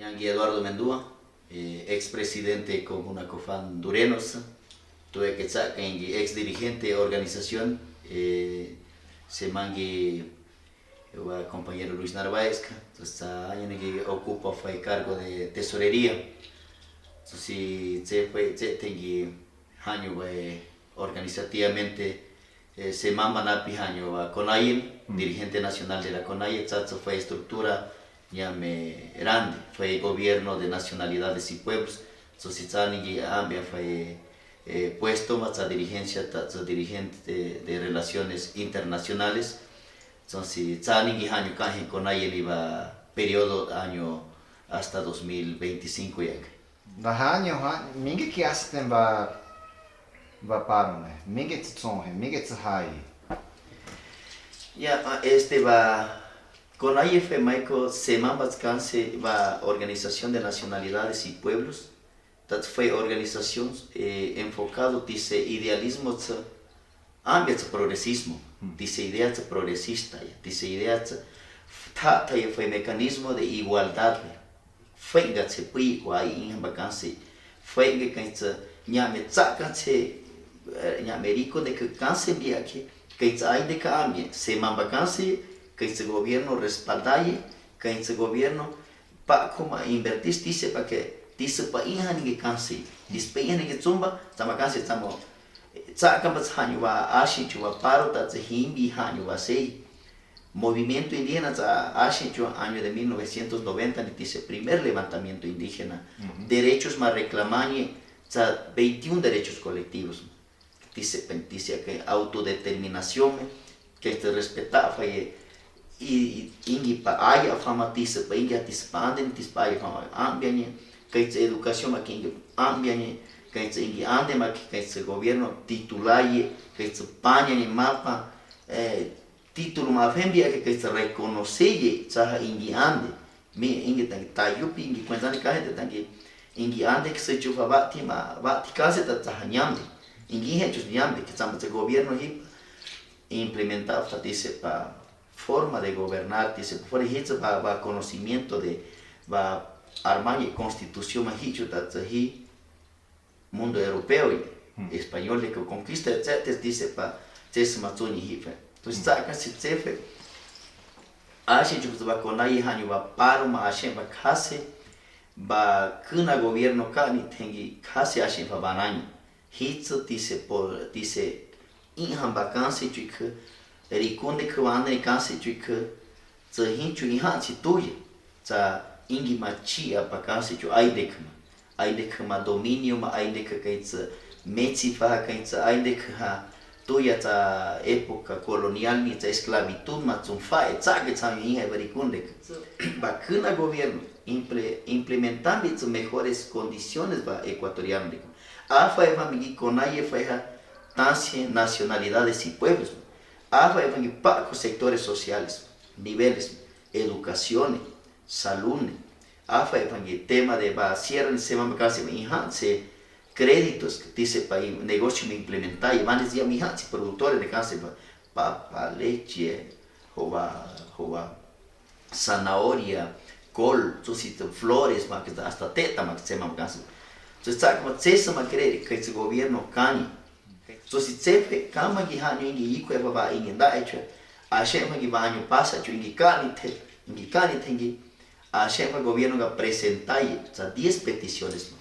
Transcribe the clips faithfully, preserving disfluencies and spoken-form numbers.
Iangki Eduardo Mendua, eh, ex presidente Komuna Kofan Durenos, tuwe ketsahken iangki ex dirigente organización, eh, semangki wa compañero Luis Narváez ka, entonces, ah, iangki okupa fue cargo de tesorería. Entonces, se fue, se tengi haño we organizativamente, eh, semampan api haño wa CONAIE, dirigente nacional de la CONAIE, tsatsa fue estructura nyamerande, fue gobierno de nacionalidades y pueblos. Entonces, tsahningi ambia fue, eh, puesto ma tsah dirigencia, tsah dirigente de, de relaciones internacionales. Entonces, tsahningi haño kanhen CONAIE ni wa periodo haño hasta dos mil veinticinco iang. Ba haño, ha, mingki ki asisten ba, ba paro me, mingki tsi tsonhe, mingki tsi hayi. Ya, ah, este ba, CONAIE fue maiko semampan kanse ba Organización de Nacionalidades y Pueblos, tsatsa fue organización, eh, enfocado tise idealismo tse, ambia tse progresismo, tise idea tse progresista ya, tise idea tse, tha, tha ya fue mecanismo de igualdad ya. Fue nga tse pui ko ai inhampan kanse. Fue nga kanse nyame tsa kanse, eh, nyame riko de ke kanse bia ke, kanse ai de ka ambia. Semampan kanse, kanse gobierno respaldaye, kanse gobierno pa koma invertis tise pa ke, tise pa inhani ke kanse. Tise pa inhani ke tsumba, tsama kanse tsamo. Tsa kampa tsa haño wa, asin chu wa paro ta tse himbi haño wa sei. Movimiento indígena tsa asin chu año de mil novecientos noventa ni tise primer levantamiento indígena. Derechos ma reklamañe tsa veintiún derechos kolektivos. Tise pen, tise ke autodeterminación me, ke tse respeta faye, i, i, ingi pa aya fama tise pa ingi a tise pa ande, tise pa aya fama ambianye, ke tse edukación ma ke ingi ambianye, ke tse ingi ande ma ke, ke tse gobierno titulaye, ke tse pañanye mapa, eh, título ma fenbi a ke, ke tse rekonoseye, tsaha ingi ande. Mi ingi tangi tayupi ingi kuentani kahe te tangi ingi ande ke se chufa bati ma, bati kase ta tsaha nyambe. Ingi he chus nyambe, ke tsama tse gobierno hipa implementa fa tise pa forma de gobernar, tise pa forma hitsa pa, pa conocimiento de, pa armanye constitución ma hichu ta tse hi mundo europeo, español de ke conquista, etcétera, tise pa, tse se ma tsoni hife. Entonces, tsa kanse tsefe. Asin chu ba konaye haño ba paro ma asin ba kase, ba kena gobierno kani tengi kase asin ba banani. Hitsa tise por, tise inham ba kanse chu ke, rikunde ke wande kanse chu ke, tse hin chu inham tsi tuye, tsa ingi ma chi a ba kanse chu aide ke ma. Aide ke ma dominio ma aide ke ke tse, metsi fa ke tse aide ke ha, tuya tsa época colonial ni tsa esclavitud ma tsun fa e tsa ke tsa inham ba rikunde ke. Ba kena gobierno, imple-, implementando tse mejores condiciones ba ecuatoriano de ke. Afa e ba migi konaye fa ha, tansi nacionalidades y pueblos. Afa e ba migi pako sectores sociales, niveles, educación, salud. Afa e ba migi tema de ba sierra ni sema ma kanse ma inham tse créditos, tise pa i negocio ma implementa, i mande tsi ya ma inham tse productores de kanse ba, papa, leche, ho ba, ho ba, zanahoria, kol, tsosi te flores, ma ke hasta teta ma ke tse ma kanse. Tse tsa ke ma tse se ma kere ke tse gobierno kani. Tsosi tsefe, kama ngi haño ingi ikwe ba ba ingi da echo. Ashe ma ngi ba año pasa chu ingi kani te, ingi kani te ingi. Ashe ma gobierno ka presentaye, tsa diez peticiones ma.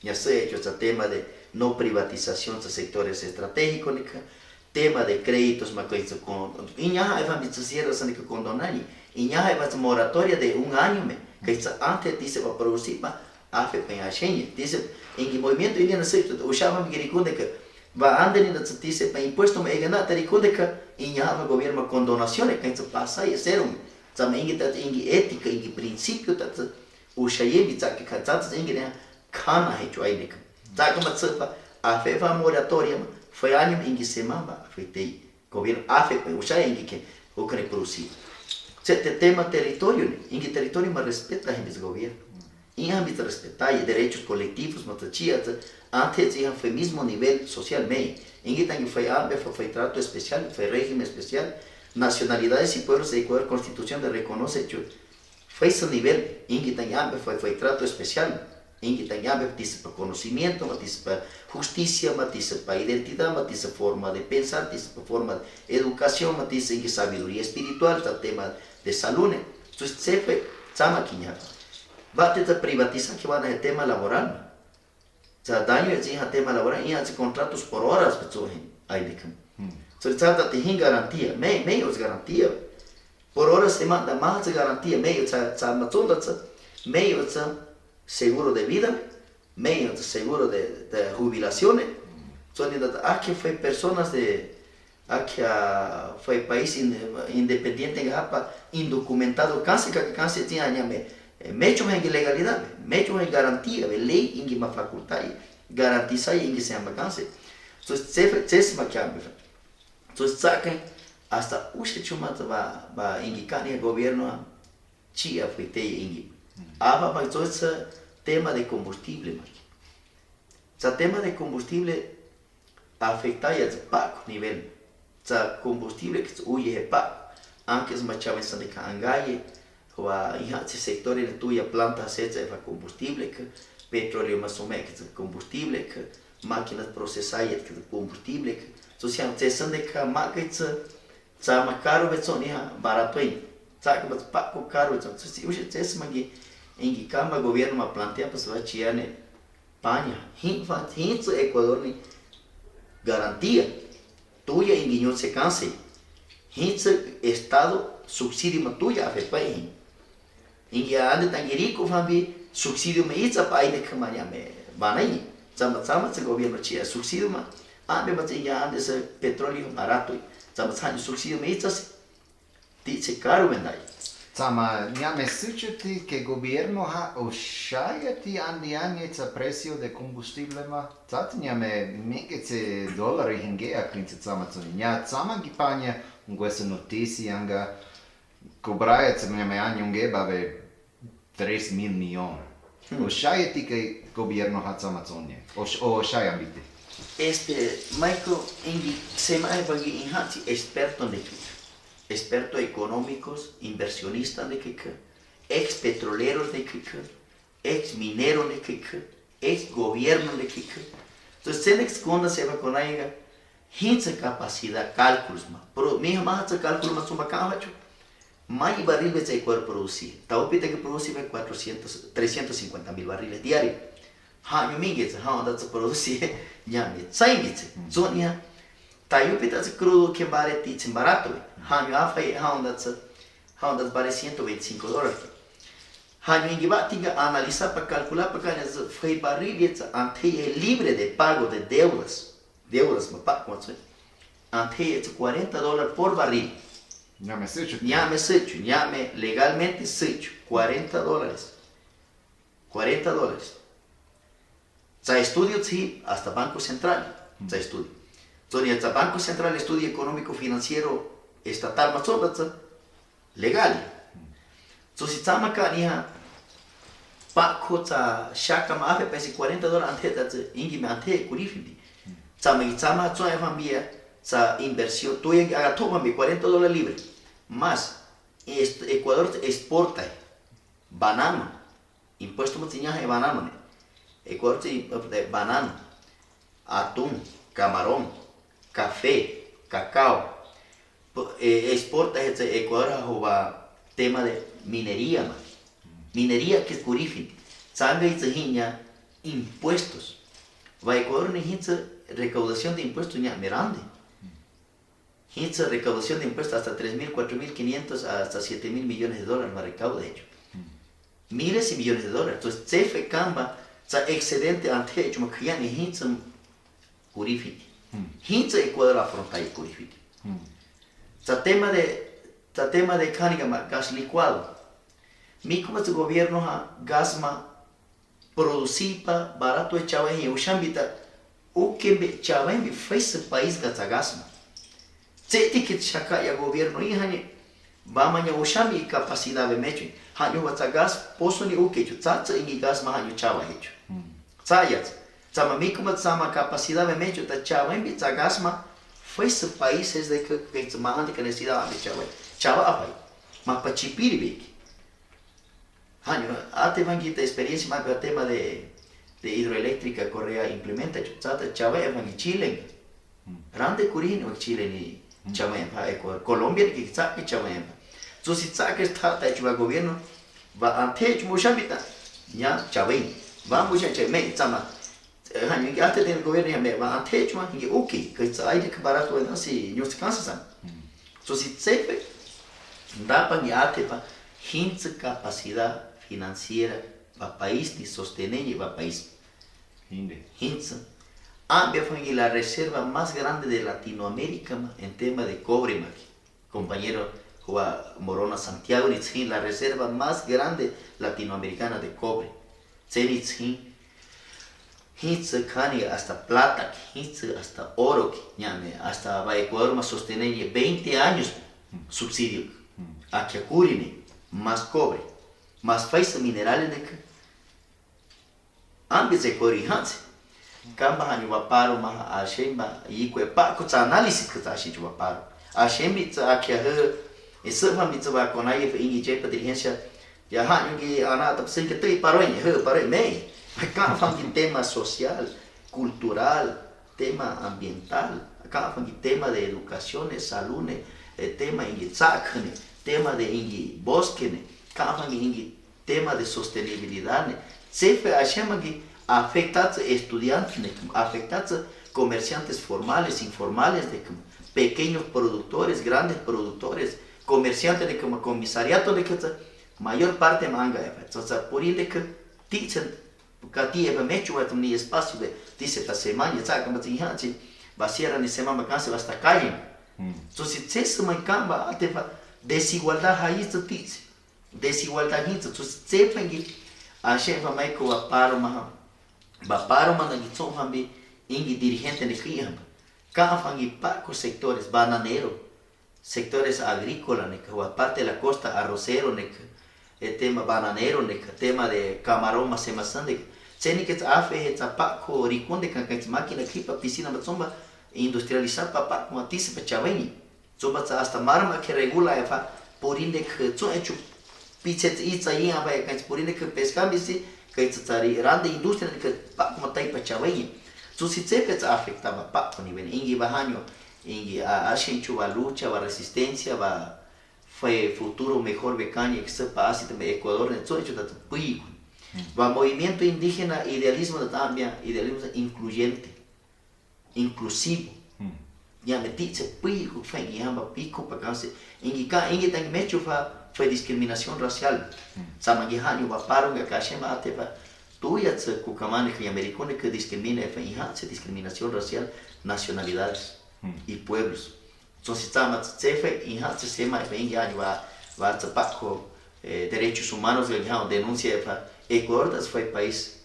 Ya se echo tsa tema de no privatización tsa sectores estratégicos ni ka, tema de créditos ma ke tse kon, inyaha e ba mi tse sierra sa ni ke kondonani, inyaha e ba tse moratoria de un año me, ke tse ante tise ba produsi ba, afe pa ya shenye, tise ingi movimiento ingi na se, usha ba mi ke rikunde ke, ba ande ni na tse tise pa impuesto ma egana te rikunde ke, inyaha ba gobierno ma condonación e ke tse pasa ye serum, tsa ma ingi ta ingi ética, ingi principio ta tse, usha ye mi tsa ke ka tsa tse ingi ne, kana he chu ai ne ke. Tsa ke ma tse pa, afe ba moratoria ma, fue año ingi sema ba, afe te. Gobierno afe pe, usha ingi ke, ukane produsi. Tse te tema territorio ni, ingi territorio ma respeta he mis gobierno. Inha mis respeta ye derechos colectivos ma tse chia tse, ante tse inha fue mismo nivel social me. Ingi tangi fue ambe, fue, fue trato especial, fue régimen especial. Nacionalidades y pueblos de Ecuador, constitución de reconoce chu. Feiso nivel, ingkitaña be fei, fei trato espesial. Ingkitaña be tisa pa konosimiento, ma tisa pa hustisia, ma tisa pa identidad, ma tisa forma de pensar, tisa pa forma de edukasion, ma tisa ingki sabiduria espiritual, tsa tema de salud ne. Entonses, se fei, tsama kiña. Ba te tsa privatisa ki ba na tema laboral. Tsa daño e tsi ha tema laboral, iha tsi kontratos por oras be tso hin, ai de kem. Tso tsa ta te hin garantia, me, me yo tsi garantia. Por oras e ma ta ma tsi garantia, me yo tsa, tsa ma tso ta tsa, me yo tsa seguro de vida, me yo tsa seguro de, de hubilasion. Tso ni ta ta, ah, ke fei personas de, Aki, ah, fei pais in-, independiente, ngahapa indokumentado kansi, ka kansi tsi ha nyame, eh, mecho ha ingki legalidad, mecho ha ingki garantia, be lei ingki ma fakultad, garantisa ingki se ma kansi. Entonses, tse fei, tse sma kiambe fei. Entonses, tsa ke, hasta uxe chuma tsa ba, ba ingki kani gobierno ha, chi a fei te ingki. Aba ba entonses tema de combustible ma. Tsa tema de combustible, afekta ya tsa pako nivel. Tsa combustible ke tsa uye he pako. Anke sma chaven sande ka angaye. Wa iha tsi sektor ne tuya planta se tsa efa combustible ke. Petróleo ma sumeki tsa combustible ke. Mákinas prosesa ya ke tsa combustible ke. Entonses iha tse sande ka ma ke tsa, tsa ma karo be tso ni ha, barato in. Tsa ke ba tsa pako karo be tso. Entonses uxe tse sma ke, ingki kama gobierno ma plantea pa swa chia ne. Panya, hin fa, hin tsa Ecuador ni garantia. Tuya ingki nyo tse kansi. Hin tsa estado subsidio ma tuya afe pa hin. Ingki ande tangiriko fambi subsidio ma itsa pa ai de kama nyame. Banai. Tsama, tsama tsa gobierno chia subsidio ma. Ambe ma tsa ingki ande se petróleo barato. Tsama tsa subsidio ma itsa se. Ti tse karo mendai. Tsama nyame suchu ti ke gobierno ha oshaya ti andi anye tsa precio de combustible ma. Tsa ti nyame mingke tse dólar hinge a krin tse tsama tso. Nya tsama ki panya ngwe se notisia nga kobraya tse nyame anyo nge babe tres mil millón. Oshaya ti ke gobierno ha tsama tsonye. Osh-, oshaya mbite. Este, Michael, ingki, sema e bangi inha ti experto ne kik. Experto económicos, inversionista ne kik. Ex petroleros ne kik. Ex minero ne kik. Ex gobierno ne kik. Entonses, se ne kik skunda se ba konaiga. Hin tsa capacidad cálculos ma. Pero mi ha ma tsa cálculo ma suma ka ha cho. Mayi barril be tsa Ecuador produsi. Tau pita ke produsi be cuatrocientos, trescientos cincuenta mil barriles diario. Ha nyo mingke tsa, ha onda tsa produsi. Nyame, tsai mi tsa. Zon iha. Tau pita tsa crudo ke bare ti tsin barato. Ha nyo afai, ha onda tsa, ha onda tsa bare ciento veinticinco dólares. Ha nyo ingki ba tinga analiza pa kalkula pa kane tsa fei barril tsa ante e libre de pago de deudas. Deudas ma pa kua tsa. Ante e tsa cuarenta dólares por barril. Nyame suchu. Nyame suchu, nyame legalmente suchu. Cuarenta dólares. Cuarenta dólares. Tsa estudio tsi, hasta Banco Central. Tsa estudio. Tso ni tsa Banco Central estudio económico financiero estatal ma tso da tsa. Legal. Entonses tsama kani ha. Pako tsa shaka ma afe pesi cuarenta dólares ante da tsa. Ingki me ante kurifinti. Tsama i tsama tso e famia. Tsa inversión. Tuya aga to famia cuarenta dólares libre. Mas. Est-, Ecuador exporta. Banano. Impuesto ma tsi nyaha e banano ne. Ecuador tsi, eh, banano, atún, camarón, kafé, kakao. Exporta he tsa Ecuador ha ho ba tema de minería ma. Minería ke kurifinti. Tsanga i tsa hinya impuestos. Ba Ecuador ni hin tsa recaudación de impuestos nya merande. Hin tsa recaudación de impuestos hasta tres mil, cuatro mil quinientos hasta siete mil millones de dólares ma recauda hecho. Miles y millones de dólares. Entonces tsefe kamba tsa excedente ante hecho ma kayani hin tsa kurifinti. Hin tsa Ecuador afronta kurifinti. Tsa tema de, tsa tema de kani kama gas licuado. Mikumas gobierno ha gas ma produsi pa barato e chawe hin ushan bita. Uke be chawe be fei se pais ka tsa gas ma. Tse ti kit shaka ya gobierno i hani. Ba ma nya ushan mi capacidad be mecho. Hanyo ba tsa gas poso ni uke cho tsa tsa ingi gas ma hanyo chawe hecho. Tsa ya tsa. Tsa ma mikumas tsa ma capacidad be mecho ta chawe be tsa gas ma. Fei se pais es de ke, ke tsa ma handi ka necesidad be chawe. Chawe apai. Ma pa chipiri beki. Hahn, ahtepangki te esperiensia mahka tema de, de hidroeléctrica Correa implementa, tsahte Chawe'ehpa ki Chile. Rande kurin wa Chile ni Chawe'ehpa, Ecuador, Colombia ni ki tsahki Chawe'ehpa. Tso si tsahki tha ta chwa gobierno, wa anthe chwa muhsha mita, nya Chawe'e. Wa muhsa Chawe'e, me tsama. Hahn, ngi ahte den gobierno ya me wa anthe chwa, ngi uki, ke tsahte ai de ke barato na si nyos kansa san. Tso si tsepe, dapa ngi ahtepa, hintse capacidad financiera, ba país ni sostener ni ba país. Hintse. Ahpw bia fangi la reserva más grande de Latinoamérica ma, en tema de cobre ma ki. Compañero Juan Morona Santiago ni tsin la reserva más grande latinoamericana de cobre. Tse ni tsin, hintse kani hasta plata ki, hintse hasta oro ki, nyame, hasta ba Ecuador ma sostener ni veinte años subsidio. Akia kuri ni, más cobre, más faise minerales ni ke, Ambis e kori hantsi. Kamba hani waparo ma ashen ba, ikwe pako tsa análisis ke tsa ashen chu waparo. Ashen mi tsa akia he, e se fan mi tsa ba kona ye fe ingi je pa dirigencia. Ya hani ngi ana ta pesen ke tei paro ye, he paro me. Ka fan ki tema social, cultural, tema ambiental, ka fan ki tema de educación, e salud, e tema ingi tsak ne, tema de ingi bosque ne, ka fan ki ingi tema de sostenibilidad ne. Tsefe ashen ma ki afektatse estudiante ne, afektatse comerciantes formales, informales de, pequeños productores, grandes productores, comerciante de, comisariato de ke tsa, mayor parte ma anga efe. Tsa tsa puri de ke, titsen, ka ti efe me chu wa tsa ni espacio de, tise ta semana, tsa kamba tsi hantsi, ba sierra ni semana ma kanse ba sta calle. Tso si tse se ma kamba, ate ba, desigualdad hayi tsa titse. Desigualdad hintsa, tso si tse fangi, ashen fa mai ko ba paro ma ha. Ba paro ma na ki tso fangi, ingi dirigente ne ki ha. Ka fangi pako sectores, bananero, sectores agrícola ne ka, wa parte de la costa arrocero ne ka, e tema bananero ne ka, tema de camarón ma sema sande ka. Tse ni ke tsa afe he tsa pako rikun de ka, ka tsa makina ki pa pisina ma tsomba, industrializar pa pako ma tise pa chaweni. Tso ba tsa hasta mar ma ke regula efa, puri de ke tso e chu pitse tsa i tsa i aba e ka tsa puri de ke pesca mi si, ke tsa tsa ri rande industria de ke pako ma tai pa chaweni. Tso si tse pe tsa afekta ba pako ni wen, ingi ba hanyo, ingi a, ashen chu ba lucha, ba resistencia, ba fe futuro mejor be kanye, ke se pa asi teme Ecuador, ne tso e chu ta tsa pui. Ba movimiento indígena, idealismo da tambien, idealismo incluyente. Inclusivo. Nya me titse pui ku fe ngi hamba piko pa kanse. Ingi ka, ingi tang me chu fa, fe discriminación racial. Sama ngi hanyo ba paro nga ka shema ate ba. Tu ya tse ku kamane ke amerikone ke discrimina, fe i hantse discriminación racial, nacionalidades y pueblos. Tso si tsama tse fe i hantse sema fe ingi hanyo ba, ba tse pako, eh, derechos humanos nga hanyo denuncia fa. Ecuador ta fe país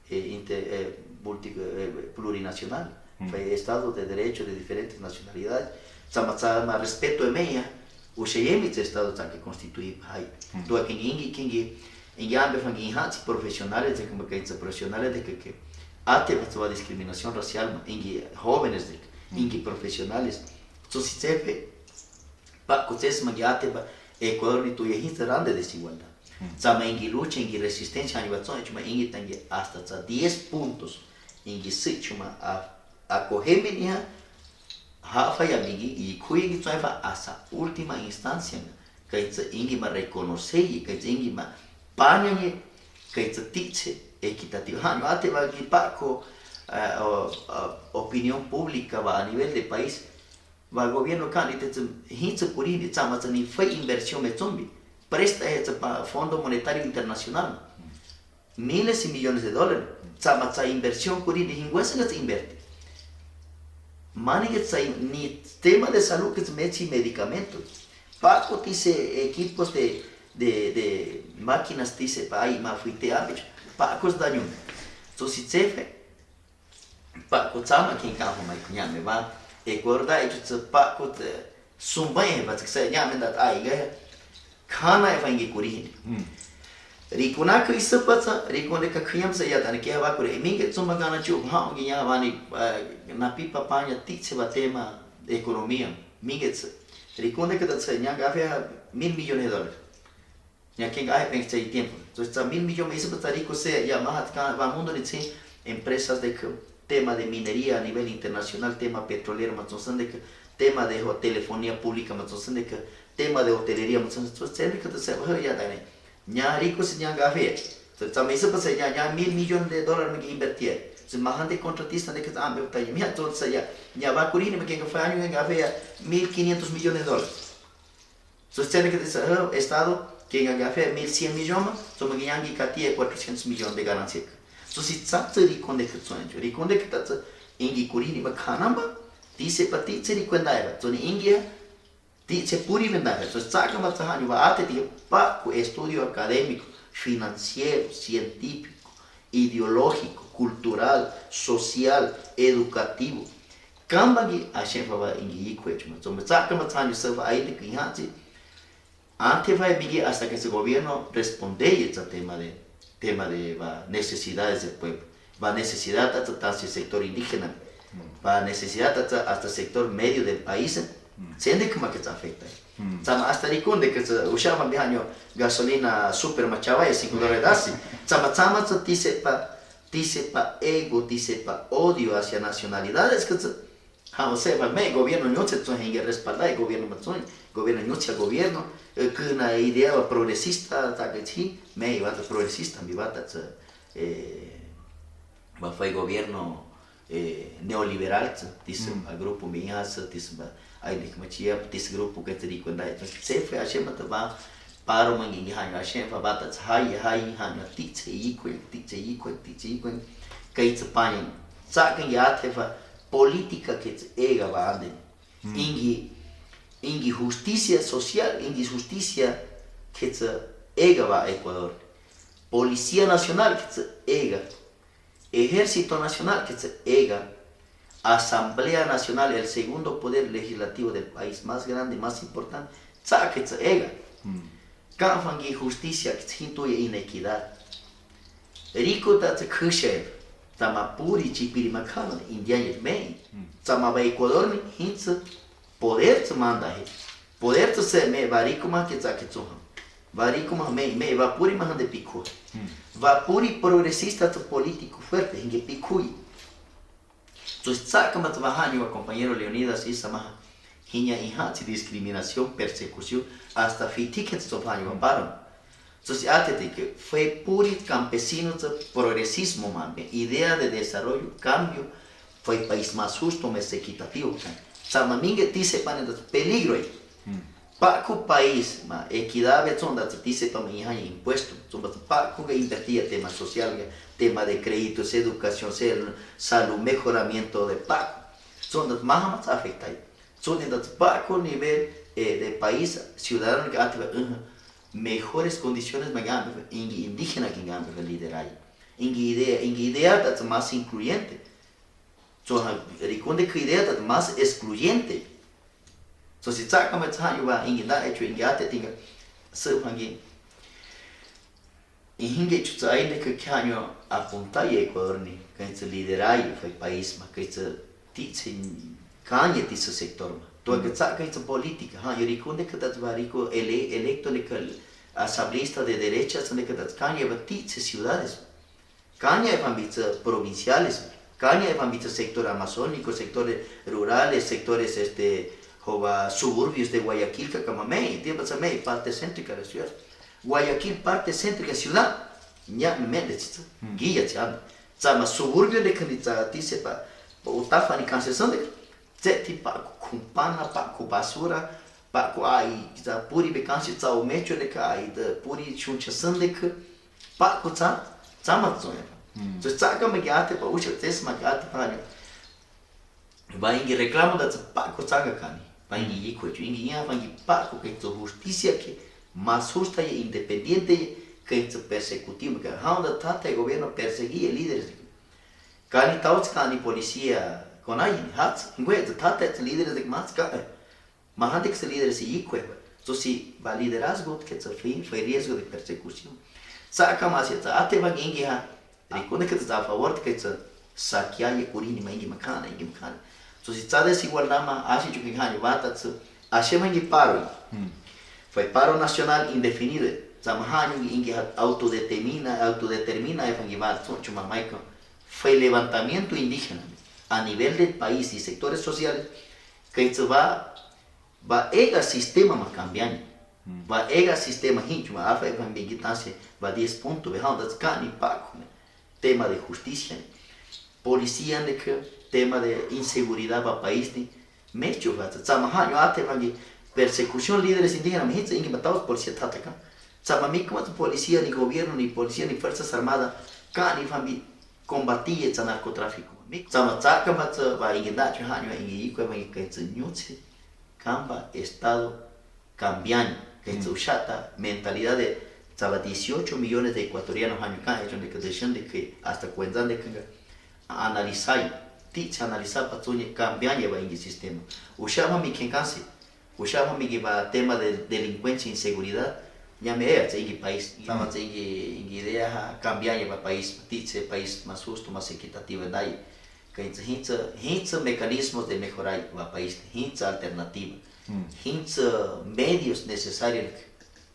eh, inter, eh, multi, eh, plurinacional. Fe estado de derecho de diferentes nacionalidades. Tsama tsama respeto e meya, u sheyemi tse estado tsa ke constituye pa hai. Tua ke ingi, ke ingi, ingi ambe fangi hantsi profesionales de ke, ke tse profesionales de ke, ke. Ate ba tsa ba discriminación racial ma, ingi jóvenes de ke, ingi profesionales. Tso si tsefe, Pako tse se ma ngi ate ba, Ecuador ni tu ya hintse rande desigualdad. Tsama ingi lucha, ingi resistencia, ani ba tso, e chuma ingi tangi hasta tsa diez puntos. Ingi si chuma a, a kohemi ni ha, ha fa ya mingi, i kui ingi tso fa hasta última instancia. Ka tse ingi ma reconoce, ka tse ingi ma panya ni, ka tse titse, equitativo. Hanyo ate ba ngi pako, eh, o, o, opinión pública ba a nivel de país. Ba gobierno kani te tse, hintse puri ni tsama tsa ni fe inversión me tsombi. Presta e tsa pa Fondo Monetario Internacional. Miles y millones de dólares. Tsama tsa inversión puri ni hinguesa nga tsa invierte. Mani ke tsa ni tema de salud ke tsa me tsi medicamento. Pako tise equipos de, de, de máquinas tise pa ai ma fuite abich. Pako tsa daño. Tso si tsefe. Pako tsama kin ka ho mai kunya me ba. Ecuador da e chu tse pako te sumba e ba tse nya me da ai ga. Kana e fa ingi kuri. Rikun a ke isa pa tsa, rikun de ka kuyam sa ya tane ke ba kuri. Mingi tsumba kana chu ha ngi ya ba ni, eh, na pi pa panya titse ba tema economía. Mingi tse. Rikun de ka ta tse nya ga fe ha mil millones de dólares. Nia kei ngahpe peng se tiempo. Entonces, tsa mil millón me isapa tsa riko se ya mahat kan ba mundo ni tsi empresas de ke tema de minería a nivel internacional, tema petrolero ma tsonsen de ke, tema de ho telefonía pública ma tsonsen de ke, tema de hotelería ma tsonsen, entonces, se de ke te se ba ya da ne. Nia riko se nia ngahpe. Entonces, tsa me isapa se nia, nia mil millón de dólar me ke invertir. Entonces, mahande contratista de ke ta ambe ta ya. Mia entonces ya, nia ba kurin me ke ngahpe año ngahpe ya mil quinientos millones de dólares. Entonces, tsenek te sa, eh, Estado ke ngahpe mil cien millón ma, so me ke ngahpe katia cuatrocientos millones de ganancia. Entonces, tsa tse rikon de ke tson, rikon de ke ta tse, ingi kurin ni ma kanamba, tise pa tise rikon da ba, so ni ingi, tise puri me da ba. Entonces, tsa kama tsa hani ba ate ti pa ku estudio académico, financiero, científico, ideológico, cultural, social, educativo. Kamba ngi ashen fa ba ingi ikwech ma. So me tsa kama tsa hani se ba aide ki hansi. Ante fa bigi hasta ke se gobierno responde ye tsa tema de, tema de ba necesidades del pueblo. Ba necesidad ta tsa tansi sector indígena. Ba necesidad ta tsa hasta sector medio del país. Sende kama ke tsa afecta. Tsama hasta rikon de ke tsa usha ba bihanyo gasolina super ma chawai cinco dólares dasi. Tsama, tsama tsa tise pa, tise pa ego, tise pa odio hacia nacionalidades ke tsa. Ha, o sea, ba me gobierno nyotse tson henge respaldar gobierno ma tson, gobierno nyotse gobierno, eh, ke na idea ba progresista, ta ke tsi, me ba ta progresista, mi ba ta tsa, eh, ba fai gobierno, eh, neoliberal tsa, tise ba grupo mi ya tsa, tise ba, ai nik ma chia, tise grupo ke tsa rikon da, tsa, se fue ashe ma ta ba, paro ma ngi ngi hanyo ashe, ba ba ta tsa, hai, hai, hanyo, tise ikweng, tise ikweng, tise ikweng, ke tsa pain, tsa ke ngi ate ba, política ke tsa ega ba ande. Ingi, ingi justicia social, ingi justicia ke tsa ega ba Ecuador. Policía Nacional ke tsa ega. Ejército Nacional ke tsa ega. Asamblea Nacional, el segundo poder legislativo del país, más grande, más importante, tsa ke tsa ega. Kafan ngi justicia ke tsa hinto ye inequidad. Riko ta tsa khushe, tsama puri chipiri ma kano India ye me. Tsama ba Ecuador ni hin tsa poder tsa manda he. Poder tsa se me ba riko ma ke tsa ke tsoha. Ba riko ma me, me ba puri ma hande pikhu. Ba puri progresista tsa político fuerte, hinge pikhu. Entonces, tsa kama tsa ba hanyo ba compañero Leonidas isa maha. Hinya iha tsi discriminación, persecución, hasta fiti ke tsa ba hanyo ba paro. Entonces, ate ti ke, fue puri campesino tsa progresismo ma, idea de desarrollo, cambio, fue país más justo, más equitativo. Tsama minge tise pane ta peligro e. Pahku país ma, equidad be tsonda tsa tise pa ma iha impuesto. Tsonda tsa pahku ke invertir tema social, tema de créditos, educación, sel-, salud, mejoramiento de pahku. Tsonda tsa maha ma tsa afecta. Tsonda tsa pahku nivel, eh, de país, ciudadano ke ate ba, eh, mejores condiciones ma ngan, ingi indígena ke ngan, liderazgo. Ingi idea, ingi idea ta tsa más incluyente. Tso ha, rikon de ke idea ta tsa más excluyente. So si tsa kama tsa hanyo ba, ingi na echo ingi ate tinga, se hangi. Inge chu tsa ai de ke hanyo apunta ye Ecuador ni, ke tsa liderazgo fue país ma, ke tsa tise kanye tise sector ma. To ke tsa ke tsa política, hanyo rikon de ke ta tsa ba riko ele-, electo de ke asambleista de derecha, sa de ke ta kanye ba tise ciudades. Kanye ba mi tsa provinciales, kanye ba mi tsa sector amazónico, sectores rurales, sectores, este, ho ba suburbios de Guayaquil, ka kama me, tiempo tsa me, parte céntrica de la ciudad. Guayaquil, parte céntrica ciudad, nya me de tsa, guia tsa. Tsama suburbio de kani tsa tise pa, pa utafa ni kanse sande, tse ti pahku kumpana, pahku basura, pahku ai, tsa puri be kanse tsa o mecho de ka ai, de puri chuncha sande ke, pahku tsa, tsama tsoya. So tsa kama ke ate pa uche, tse sma ke ate pa nyo. Ba ingi reclamo da tsa pahku tsanga kani. Ba ingi ikwech, ingi ya, ba ingi pahku ke tsa justicia ke más justa ye independiente ye ke tsa persecutivo ke. Haonda tata e gobierno perseguí e líderes. Kani tau tsa kani policía konai, hats, ngwe tsa tata tsa líderes de más ka. Mahande ke tsa líderes ikwech. So si ba liderazgo ke tsa fin, fue riesgo de persecución. Tsa kama si tsa ate ba ingi ha. Rikon de ke tsa a favor ke tsa sakia ye kurin ni ma ingi ma kana, ingi ma kana. So si tsa desigualdad ma, asi chu ke hani ba ta tsa, asi ma ingi paro. Fue paro nacional indefinido. Samahahn ingki, ingki ha autodetermina, autodetermina e fang ki ba tso chuma maika. Fai levantamiento indígena a nivel del país y sectores sociales. Kei tso ba, ba ega sistema ma kambian. Ba ega sistema hin chuma afa e fang bigi tanse ba diez punto be haun da kani pa kune. Tema de justicia, policía ne ke, tema de inseguridad ba país ni, mechu ba tsa, tsamahahn nyo ate fang ki persekusión líderes indígena, ma hin tsa ingki ma taus policía tata kan. Tsamahahn mi kama tsa policía ni gobierno ni policía ni fuerzas armada, kani fang bi kombatie tsa narkotráfiko. Mi tsama tsa kama tsa ba ingki da chu ha nyo ingki iko fang ki kei tsa nyutse. Kamba estado kambian, kei tsa ushata mentalidad de tsa ba dieciocho millones de ecuatoriano ha nyo kan, e chon de ke de shen de ke hasta kuenza de ke nga. Analisai, titse analisai pa tso nyi kambian ye ba ingki sistema. Usha ma mi kenkansi, usha ma mi ki ba tema de delinkuensia, inseguridad. Nyame e tsa ingki país, tama tsa ingki, ingki idea ha kambian ye ba país, titse país mas husto, mas ekitativo dai. Kei tsa hin tsa, hin tsa mekanizmos de mehorai ba país, hin tsa alternativa. Hin tsa medios nesesario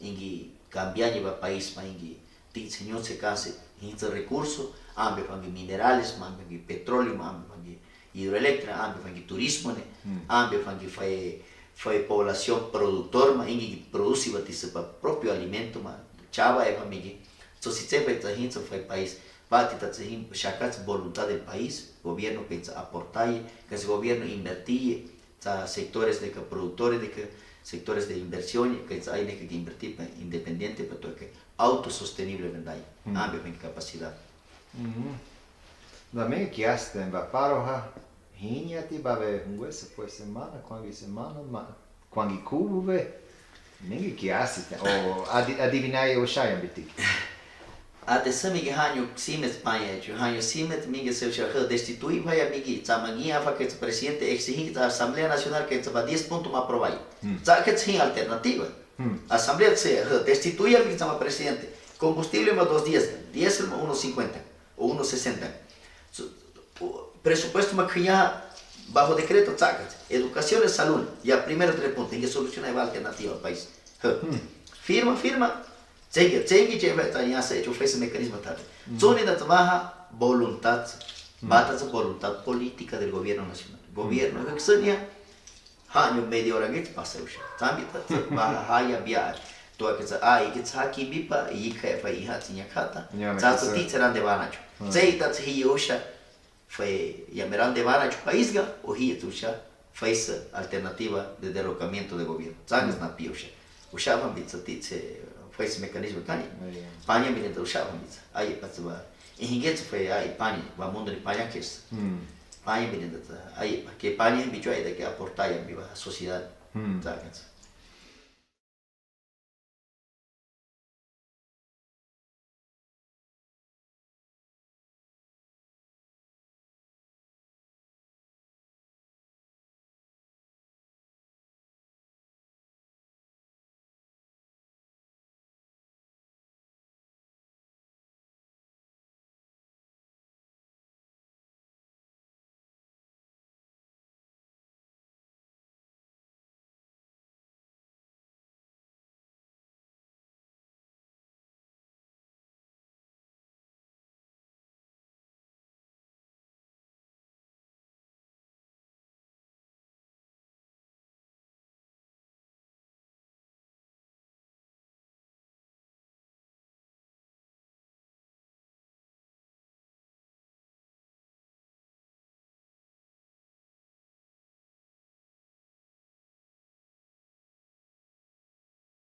ingki kambian ye ba país ma ingki titse nyutse kanse, hin tsa rekurso, ambe fang ki minerales, ma ambe fang ki petróleo, ma ambe fang ki hidroeléktrika, ambe fang ki turismo ne, ambe fang ki fai, fai poblasion produktor ma ingki ki produsi ba tise ba propio alimento ma chaba e fang mi ki. Tso si tse fai tsa hin tsa fai país, ba ti ta tsa hin shaka tsa voluntad del país, gobierno kei tsa aportaye, kei tsa gobierno invertiye, tsa sectores de ke produktore de ke, sectores de inversión, kei tsa ai ne ke inverti pa independiente pa to ke autosostenible vendai. Ambe fang ki kapasidad. Ba mengki kiasi ten ba paro ha, hinya ti ba be hungwe se pwe semana, kuangi semana, ma, kuangi kubu be. Mengki kiasi ten, o, adi-, adivina ye o shaya bitik. Ate se miki hanyo simet Panya, chu hanyo simet miki se usha he destitui Panya miki, tsa mangi afa ke tsa presidente exigí tsa Asamblea Nasional ke tsa ba diez punto ma aprobai. Tsa ke tsa hin alternativa. Asamblea tse he destitui miki tsa ma presidente. Kombustible ma dos dies, diesel ma uno cinkuenta o uno sesenta. Presupuesto ma kenya baho dekreto tsa ke tsa. Edukasion e salud, ya primero tres punto, inge solusiona e ba alternativa país. He. Firma, firma. Tsenge, tsenge, che fe tsa nya se, chu fe se mekanizmo tate. Tsoni da tsa baha voluntad. Ba ta tsa voluntad polítika del gobierno nasional. Gobierno, ke ksenia. Hanyo media ora ngit pase usha. Tsambi ta tsa baha haya bia. Tua ke tsa ai ke tsa ki bipa, i ke fe i ha tsi nya kata. Tsa tsa ti tsa rande bana chu. Tse ta tsa hi usha. Fe ya merande bana chu país ga, o hi tsa usha. Fe se alternativa de derrocamiento de gobierno. Tsa nges na pi usha. Usha fang bi tsa ti tse, fe se mekanizmo kani. Panya bi tsa usha fang bi tsa. Ai pa tsa ba. Ihinge tsa fe ai Panya, ba mundo ni Panya kes. Panya bi tsa, ai pa. Ke Panya bi chu ai da ke aporta ya bi ba sociedad. Tsa nges.